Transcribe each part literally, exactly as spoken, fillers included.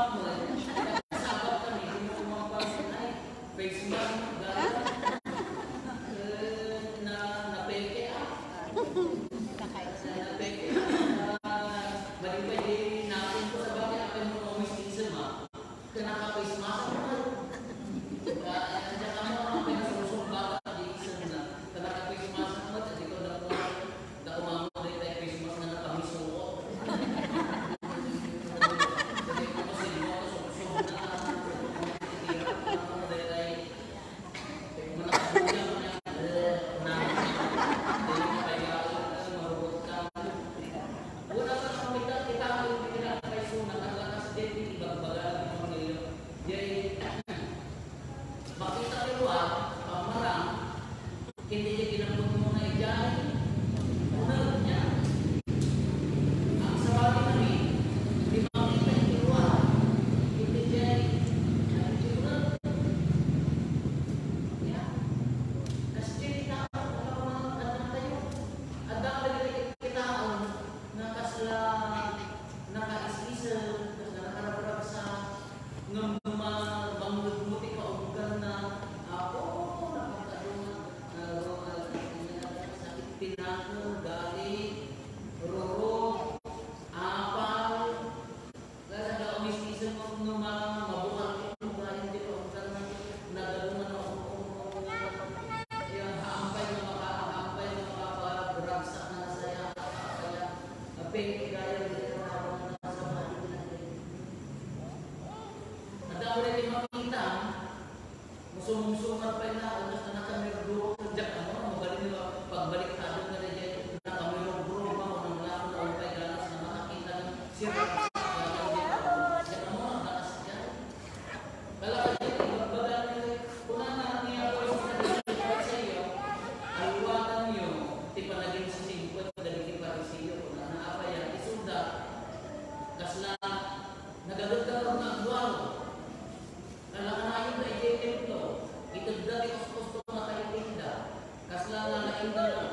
Sabab kami, di mo kumang pansin, ay, face mask, gaya. Eh, na, napeke, ah. Napeke, ah. Mali pa, di, napin ko sa bagay, apay mo, always isip, ah. Kanaka face mask mo. Ka-, kaya mo, ang pinasusumbatan, di isip na. Kanaka face mask mo, di ko na po. Dako nga mo, daytay face mask nga nakamiso. Daytay ko kasi mo, suksok na. Daytay, daytay ko na kabuya, eh, na. Daytay ko na kabuya, eh, marugot ka. Wala ka makita, kita ang pinakaiso na kalakas din, ibagbaga ng pamilya. Yay. Makita kayo, ah, pamarang, hindi niya ginamot mo na idiay. Unag niya. Ang sabali kami, di makita yung dua. Hindi niya, hindi niya unag. Ya. Kasi kita, ang mga anak tayo. At dahil kita, nga kasla nakaisisem, kasla nakaragragsak, ngem no mabangngeg mo ti kaungganna, Apo, nakaduma, aro, sakit ti nakem, galit, rurog, apal, Talaga, umisisa mo no ma-, mabukal ti ugali ti kaunggan na nagaduma na umo-umo. Kaya haampay nga maka-, haampay nga makapagragsak na nasaya, kaya, ah, pengki gayam ti tao nga nasaba ti pinagdengki. Adda ulit ti makita, Musungsungan pay na, ubos na nakamirdo, diak ammo, mabalin nga pagbaliktadon nga daydiay, nakamirugro, ma, unang lako na umpay ganas nga makakita nga sira. Diak ammo, ang ganas diay. Talaga, diay, ibagbaga na, kunana ni Apo Jesus kadagiti Fariseo, Aluatanyo ti panaginsisingpet dagiti Fariseo, kunana, apay a, isuda, kasla, nagagaggaw nga agwalo. Nalakanayon da idiay templo, itedda ti kuskusto nga taitingda. Kasla nga laingda nga,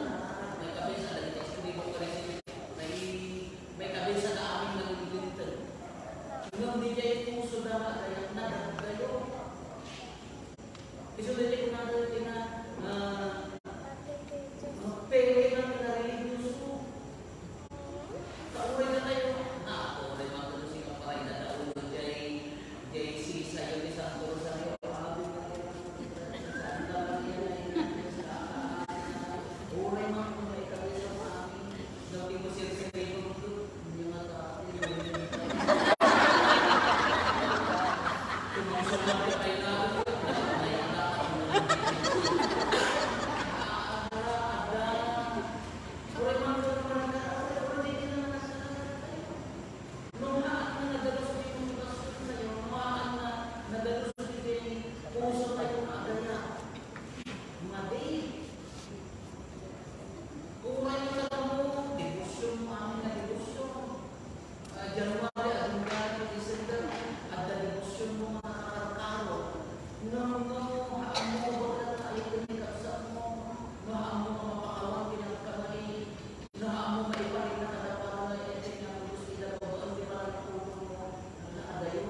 maikabinsa dagiti eskriba ken Fariseo, mai-, maikabinsa da amin nga linteg. Ngem didiay pusoda nga agayat, nadagdayo. Isu daydiay kunada ti na, ah, Pwede man nga religyoso. Kauray na tayo. Ah, kauray man tayo si Kaparay na taon na jay, jay si Sayo ni Santo Rosario. Ave Maria, Santa Maria, Ina de Dios, Uray man kung may kami sa amin. Dati mo siya sa Nya nga ta-, Uray nga kamo, debosyon mo, amin nga debosyon. Ah, January, agunda ti December, adda debosyon mo nga nakakarkaro. Ngem no, haammo nga bakla nga ayat ni kabsatmo, no, haammo nga mapakawan ti nagkamali, no, haammo nga ipalit na kadakuada nga ayat ni Apo Dios ida babaen ti panagtulogmo, adda adayo.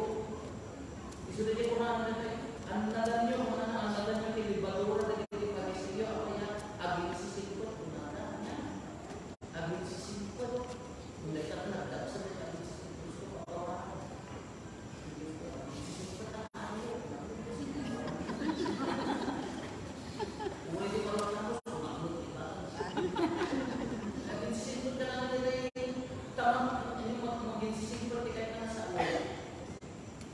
Isu daydiay kunana daytoy, annadanyo, kunana, annadanyo ti lebadura dagiti Fariseo, apay a, aginsisingpet, kunana, ania? Aginsisingpet. Kun dayta, nagdagsa dayta aginsisingpet, gusto ko apawakan. Aginsisingpet, ang ayo. Uray ti parang tapos, umakot, di ba? Aginsisingpet ka lang, daydiay, tamang, ano, mag-, aginsisingpet, di kayo na sa ulo.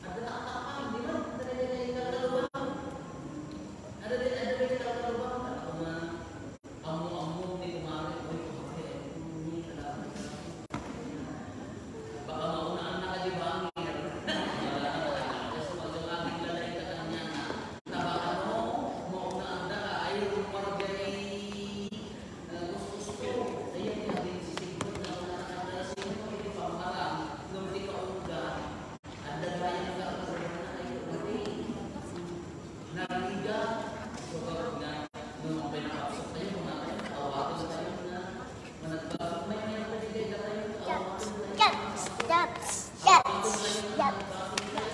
Adda taktakan, di ba? Adda daydiay kalkalubang. Adda day-, adda daydiay kalkalubang. Apo nga, ammo-ammo ni kumare, oy, kumare, ay, ni, ala, baka maunaan na ka, di ba? Wala na ka. Tapos, pag sumaging lalaki ka kanya na, tabakano, maunaan na ka, ay, rumor, gani. Steps, steps, steps, steps.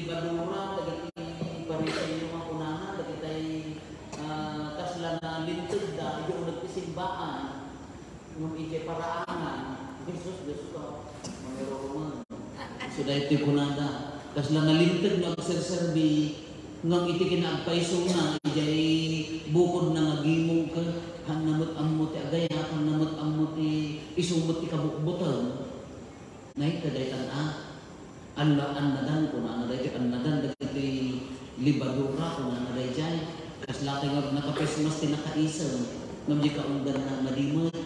libadura dagiti Fariseo nga kunana, dagitay, ah, kasla nalintegda idiay uneg ti simbaan, ngem idiay paraangan, Jesus, Diosko, mangirurumen. So, daytoy kunada, kasla nalinteg nga agserserbi, ngem iti kinaagpaysona, idiay bukodna nga gimong ket, haanna met ammo ti agayat, haanna met ammo ti isu met ti kabutbuteng. Nay, kadaytan a, alla-, annadan, kunana daytoy, annadan dagiti libadura, kunana daydiay. Kasla ti nga nakapesmas ti nakaisem, ngem di kaungganna, madi met.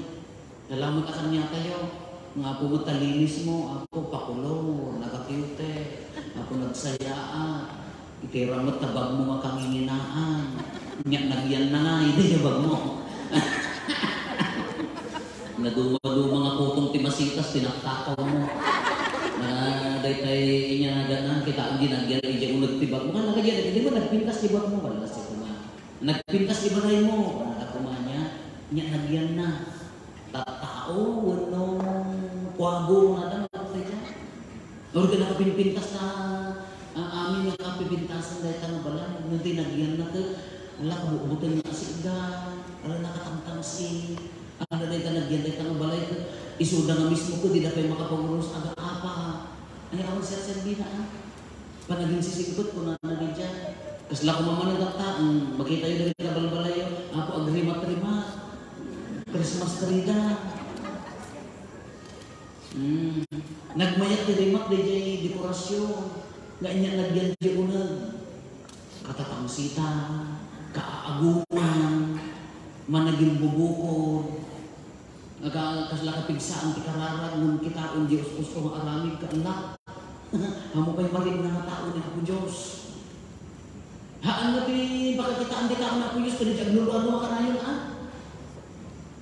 Salamat a kaniatayo. Nga Apo met ta linismo, Apo, pakulor, nagakiwte, Apo, nagsayaat. Iti ramet ta bagmo nga kanginginaan. Nya, nagyan na nga, idi bagmo. Naduma-duma nga putong ti masitas, tinaktakawmo. Na, daytay inya nga ganan, kitaem di nagyan, idiay uneg ti bagmo. Kan, nagyan, di ba nagpintas ti bagmo? Wala si kuma. Nagpintas ti balaymo. Wala kuma nya. Nya, nagyan na. Tattao, wenno kuago, nada, nagpintas. Or ka nakapinpintas ta, ah, amin nga kapipintasan dayta nga balay. No ti nagyan na ket, ala, kabutbuteng nga asidda, ala, nakatangtangsi. Ala, dayta nagyan dayta nga balay ket, isuda nga mismo ket, dida pay makapanguros, aga apa. Ay, awan serserbina, ah. Panaginsisingpet, kunana daydiay. Kasla koma manen tatta, mm, makitayo dagiti kabalbalayo, Apo, agrimat-rimat. Christmas tree da. Hmm. Nagmayat ti rimak daydiay dekorasyon. Nga inya nagyan ti uneg. Katatangsitan, kaaaguman, managimbubukod. Aga, kasla kapigsaan ti kararag, ngem kitaen ti us-usto nga aramid, kaella. Ammom pay marigna nga tao ni Apo Dios. Haan nga ti pakakitaan ti tao ni Apo Dios, ket di agluloan nga kanayon, ah.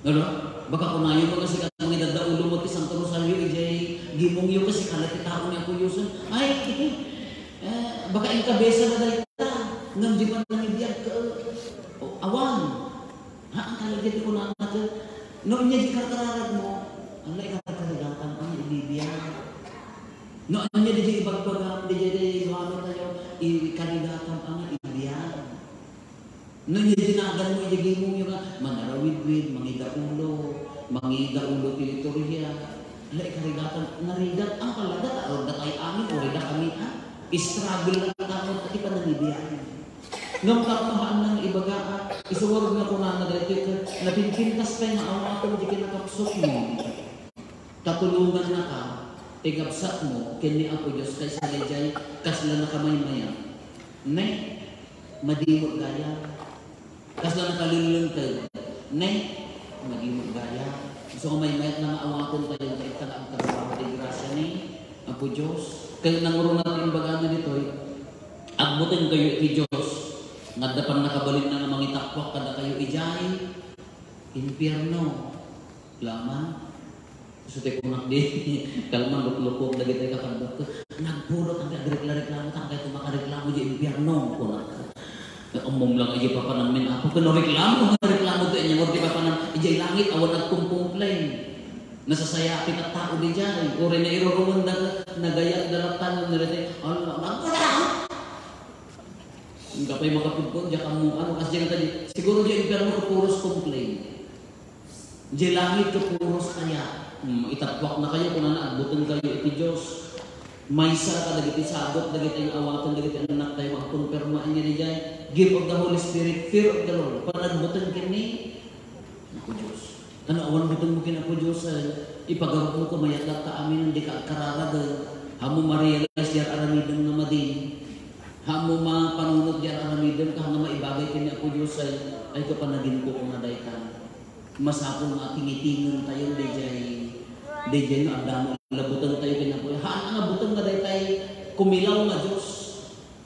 Ano? Baka kunayon nga sika nga idadaulo mo ti Santo Rosario, idiay gimongyo, kasi kala ti tao ni Apo Dios. Ay, eh, baka inkabesa na dayta, ngem di man nangibiag ka. O, awan. Haan talaga ti kunana ket, no, anya di karkararagmo, ala, ikarkarigatan a nga ibibiag. No, anya di ibagbagam, di, di, di, ano tayo, ikarigatan a nga ibibiag. No, anya di naganmo, idiay gimongyo nga, manarawidwid, mangidaulo, mangidaulo ti liturhia. Ala, ikarigatan, narigat, ang kalagat, aron datay amin, uri da kami, ha? Struggle lang tamo, ti panangibiag. Ngem tapno haanna nga ibaga, a, isu ngarud nga kunana daytoy ket napinpintas pay nga awaten ti kinakapsutmo. Ta tulongannaka ti kabsatmo ken ni Apo Dios kaysa daydiay kasla nakamaymayat. Ne, madi met gayam. Kasla nakalellengted. Ne, madi met gayam. Isu nga maymayat nga awaten tayo, ta ita nga agtrabaho ti grasia ni Apo Dios. Ket nangruna ti imbagana ditoy, Agbutengkayo iti Dios, nga adda pannakabalinna nga mangitappuak kadakayo idiay impierno. Laman. Isu ti kunak di, kalman, luklukok dagiti kakabsat. Nagpulot, ang agreklareklamo, ta ang kayo makareklamo di impierno, kunak. Ammom lang, idiay papanam min Apo, ket no reklamo, reklamo ti inyawar ti papanam, idiay langit, awan nagkumkumplain. Nasasaya ti tattao diay. Uray nairurumenda, nagayat da latta, no, narete, "Ala, nagpula!" Ang kapay makapudpod, diak ammo, ano, kas diak tadi, siguro diay impierno, puros complain. Diay langit, puros kaya. Hmm, itappuaknakayo, kunana, agbutengkayo iti Dios. Maysa kadagiti sabot, dagiti awaten, dagiti annaktayo, agkonfirma idiay, gift of the Holy Spirit, fear of the Lord. Panagbuteng ken ni Apo Dios. Ano, awan butengmo ken Apo Dios, ay, ipagarupmo ka mayat latta amin, dika agkararag. Haanmo ma-realize diay aramidem nga madi. Haanmo mapanunot diay aramidem, haan nga maibagay ken ni Apo Dios, ay, ay, kapanaginko nga dayta. Masapul nga tingitingentayo, daydiay, daydiay nga adda nga butengtayo ken Apo. Haan nga buteng nga daytay kumilaw nga Dios.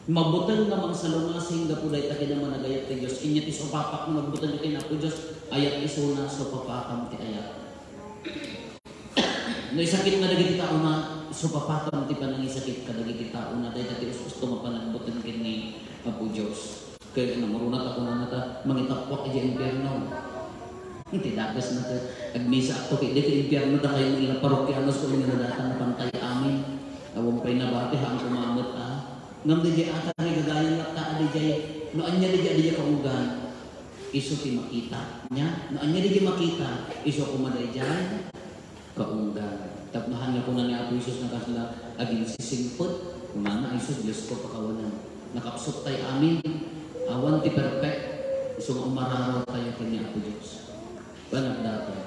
Mabuteng nga mangsalungasing gapu dayta ken Anak a Managayat ti Dios. Inya ti supapak nga magbuteng ken Apo Dios, ayat isuna, supapakam ti ayat. No isakit nga dagiti taona, supapakam ti panangisakit kadagiti taona, dayta ti us-usto nga panagbuteng ken ni Apo Dios. Kay ano, maruna ta kunana ta, mangitappuak iti impierno. Ti dakes na ti, agmisa ako, ket di ti impierno, dakayo nga parrokianos ko, inya data nga pantay amin. Awan pay nabati, haan ko mamet, ah. Ngem daydiay atari gagayan latta a daydiay, no ania daydiay a daydiay kaunggan, isu ti makita. Nia, no ania daydiay makita, isu koma daydiay kaunggan. Tapno haan nga kuna ni Apo Jesus nga kasla, aginsisingpet, kumana, isu, Diosko, pakawanem. Nakapsut tay amin, awan ti perfect, isu nga umararaw tayo ken ni Apo Dios. Panagdaton.